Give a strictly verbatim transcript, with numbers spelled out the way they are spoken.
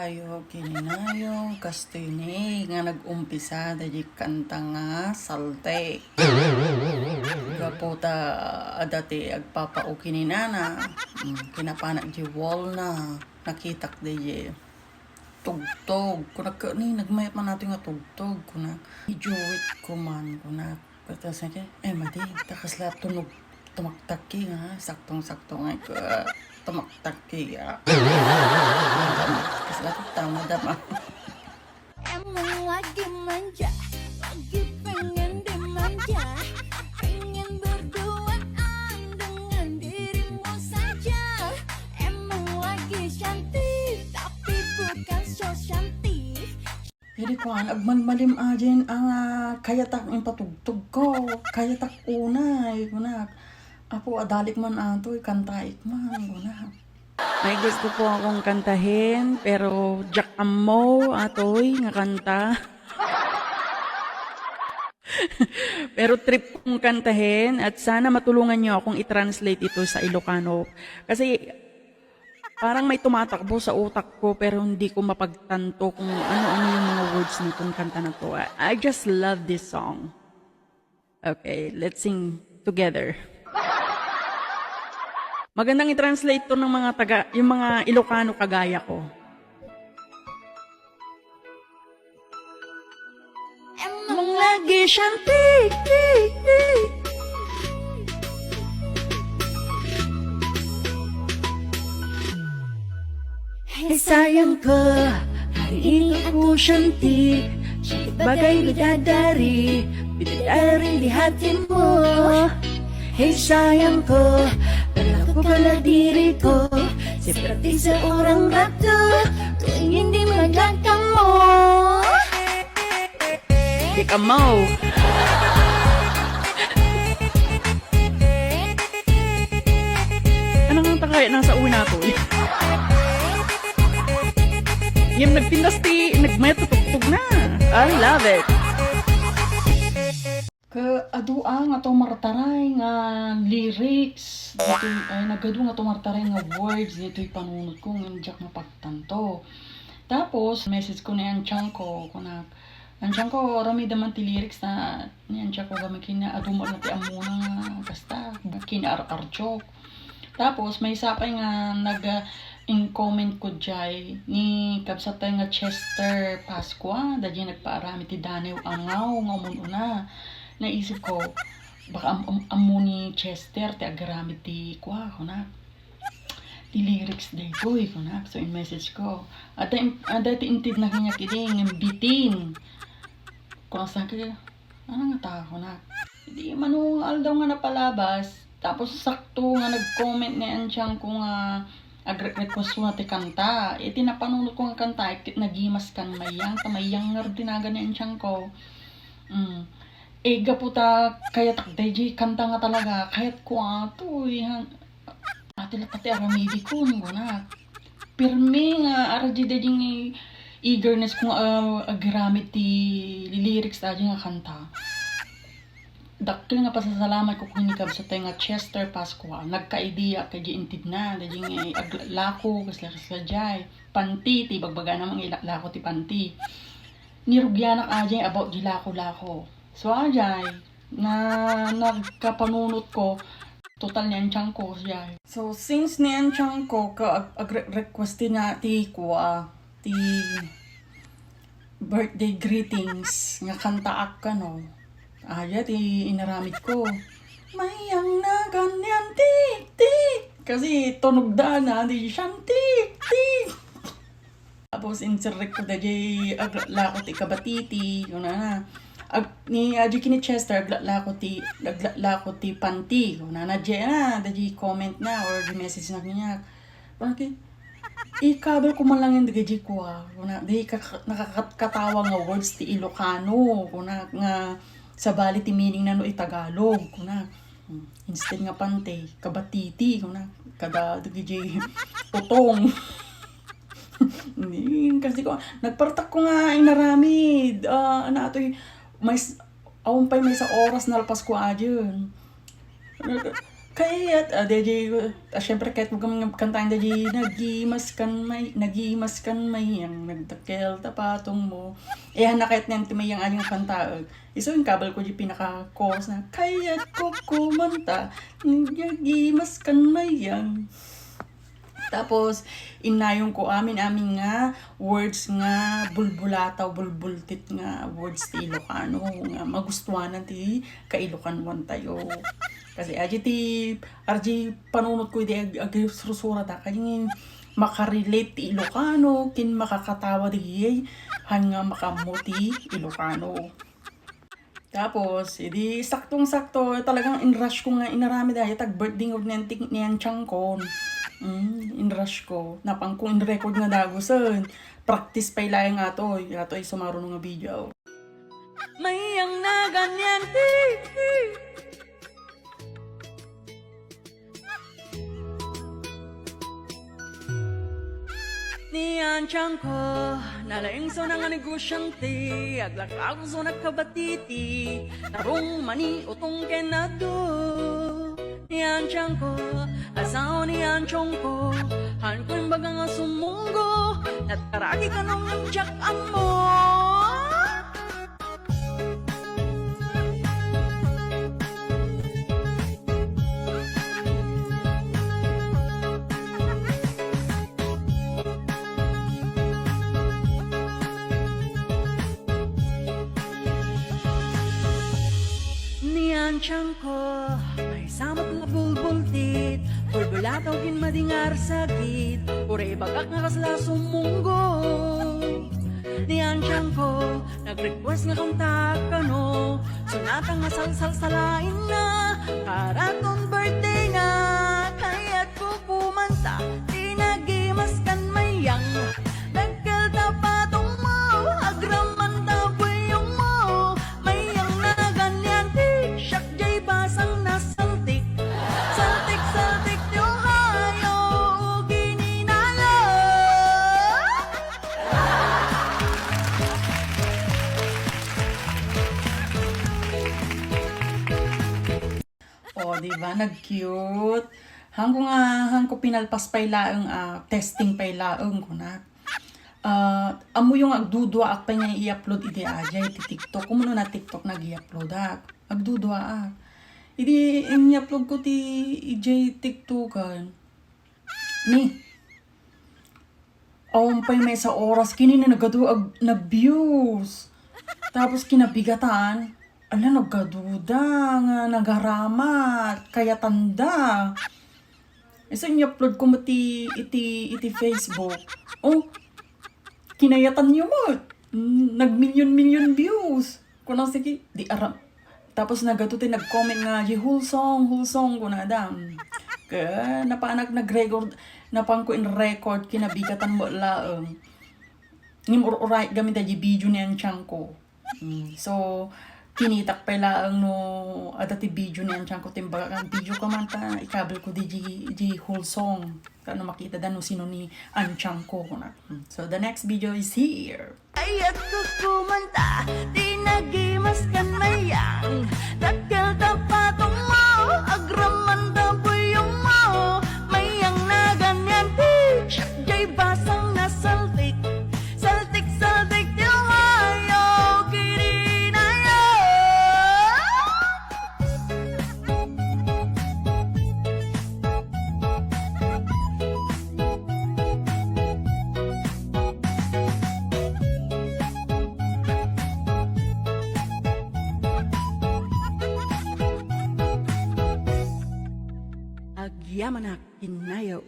Ayo kininayo, kastoy ni nga nag-umpisa daydi kanta nga Saltek. Gapu ta adda ti agpapao kininana, mm, kinapanak di wall na, nakitak daydi tugtog. Kunak, "Ni, nagmayat man natin nga tugtog," kunak. "Ijuwit ko man," kunak. Tapos nga, "Eh, madi, ta kasla tunog tumaktak ki, ha? Saktong-sakto nga ko, tumaktak ki, ah." Kasla tama, dama. Emang lagi manja, lagi pengen dimanja, pengen berduaan dengan dirimu saja. Emang lagi cantik, tapi bukan so cantik. Idi kuan, agmalmalim a din, ah, kayatak impatugtog ko, kayatak unay, kunak. Apo, adalik man atoy, kantaik man, kunak. May gusto po akong kantahin, pero diak ammo, atoy, nga kanta. Pero trip kong kantahin at sana matulungan niyo akong i-translate ito sa Ilocano. Kasi parang may tumatakbo sa utak ko pero hindi ko mapagtanto kung ano-ano yung mga words nitong kanta na to. I, I just love this song. Okay, let's sing together. Magandang i-translate to ng mga taga, yung mga Ilocano kagaya ko. Emang lagi siyang tik, tik, tik. Ay, sayang ko, hari ini aku cantik. Bagay bidadari, bidadari di hati mo. Hey, sayang ko, palaku ka na diri ko. Seperti seorang ratu, tuwing hindi magkakamo. Di ka mau. Ano nga ta kaya nasa uwi nato? Yung nagpintas ti, nagmayat tutugtog na. I love it. Ka-, adu a nga tumartaray nga lyrics, ditoy, ay, nagadu nga tumartaray nga words, ditoy panunot ko, nga diak mapagtanto. Tapos, message ko ni Anchang ko, kunak, "Anchang ko, aramida man ti lyrics na, ni Anchang ko, gamin kina, adu mo na ti ammona nga, kasta, kinaar-arjok." Tapos, maysa pay nga nag-, ah, in-comment ko jay, ni kabsat tayo nga Chester Pascua, daydi nagpaaramid ti Danew Angaw nga umun-una. Naisip ko, baka am-, am-, ammo ni Chester ti agaramid ti kua, kunak. Ti lyrics daytoy, kunak. So, in-message ko. Adda in-, adda ti intedna kaniak idi, ngem bitin. Kunak sa akin, "Ano nga tao na?" Di mano nga aldaw nga napalabas, tapos sakto nga nag-comment ni Anchang ko nga agre-, request ko nga ti kanta. Iti napanunot ko nga kanta, ket nagimas kan Mayang, ta Mayang nga dinaga ni Anchang ko. Mm. Eh, gapu ta kayatak daydi kanta nga talaga, kayat ko ato, eh, han-, Ati latta ti aramidikon, kunak. Pirmi nga aradi daydi nga eagerness ko nga, ah, agaramid ti lyrics daydi nga kanta. Dakkel nga pasasalamat ko ken ni kabsat tayo nga Chester Pascua. Nagka-idea ket di intedna, daydi nga aglako, kasla-kasla jay. Panti, ti bagbagana nga ilako ti panti. Nirugianak a jay about di lako-lako. So, a jay, na nagkapanunot ko, total ni Anchang ko siya. So, since ni Anchang ko ka ag-, agre-, request ti na ti kua, ti birthday greetings nga kantaak kano. Aya ti inaramid ko. Mayang na ganyan, tik, tik. Kasi tunog da na, di siyang tik, tik. Tapos, insirrek ko daydi, aglako ti kabatiti, kunana. Ag-, ni, adi ken ni Chester, aglako ti, aglako ti panti, kunana, di na, daydi comment na, or di message na kaniak. Kunana, "I-cover ko man lang daydi kua," kuna, di ka-, nakakatkatawa nga words ti Ilocano, kuna, nga sabali ti meaning na no i-Tagalog, kuna. Hmm, instead nga panti, kabatiti, kuna, kada dagiti utong. Ni, kasi ko, nagpartak ko nga inaramid, ah, ano atoy, may s-, awan pay maysa oras nalpas ko adin. Kayat, ah, di, di, ah, syempre, kayat mo kami kantahan, di, di, "Nagimas kan may, nagimas kan mayang, nagdakkel ta patong mo." Eh, han na kayat niyan ti mayang ayong kantaag. Isu, inkabal ko di pinaka-chorus na, "Kayat ko kumanta, nagimas kan mayang." Tapos, innayon ko amin-amin nga words nga bulbulataw, bulbultit nga words ti Ilocano nga magustuanan ti kailokanuan tayo. Kasi adi ti, adi panunot ko idi ag-, agsursurat a, kadi nga makarelate ti Ilocano, ken makakatawa di, han nga makaammo ti Ilocano. Tapos, idi saktong-sakto, talagang in-rush ko nga inaramid, ay, tag-birthday nga ni Auntie, ni Anchan ko. Mm, in-rush ko. Napan ko in-record nga dagusen. Practice pay laeng atoy. Atoy, sumaruno nga video. Mayang nagan ni Auntie. Ni Anchan ko, nalaingso na nga negosyante, aglakagso na kabatiti, tarong, mani, utong ken adu. Ni Anchan ko, asawa ni Anchan ko, han ko imbaga nga sumunggo, nagkaragi ka nung diak ammo. Ni Anchan ko, maysa met nga bulbultit, bulbulataw ken madingar sakit, uray bagak nga kasla sumunggo. Ni Anchan ko, nag-request nga kanta kano, sonata nga salsalsalaenna, karaton birthday na, kayat ko kumanta, ti nagimas kan mayang. Dakkel ta patong mo, agraman ta buyong mo, mayang nagan ni Auntie, siak jay basang nasaltik. Saltik, saltik ti Ohio, gininayo. O, di ba? Nag-cute. Hangko nga, hangko pinalpas pay laeng, ah, testing pay laeng, kuna. Ah, ammoyo nga agduduaak pay nga i-upload idi ajay ti TikTok. Kumuna na TikTok nag-i-uploadak. Agduduaak. Idi in-upload ko ti ijay TikTokan. Ni, awan pay maysa oras, kinini nagadu-, ag-, nag-views. Tapos kinabigatan, ala, nagkaduda nga nagaramat, kayatanda. Isu in-upload ko met ti, iti, iti Facebook. Oh, kinayatanyo met. Mm, nag-million-million views. Kunang sige, di aram. Tapos nagadu ti nag-comment nga, "Di whole song, whole song," kunada. Kaya napanak nag-record, napanko in-record, kinabigatan met laeng. Ngem ur-uray kami daydi video ni Anchan ko. Mm, so, kinitak pay laeng no adda ti video ni Anchan ko, timbaga, "Video ka man ta, ikabel ko di, di, di whole song." Kano makita da no sino ni Anchan ko, kuna. Mm, so, the next video is here. Ayat ko kumanta, ti nagimas kan mayang. Dakkel ta patong mo, agraman ta buyong mo. Mayang nagan ni Auntie, siak jay basang nasaltik. Saltik, saltik ti Ohio, kininayo. Agyamanak, kinayo.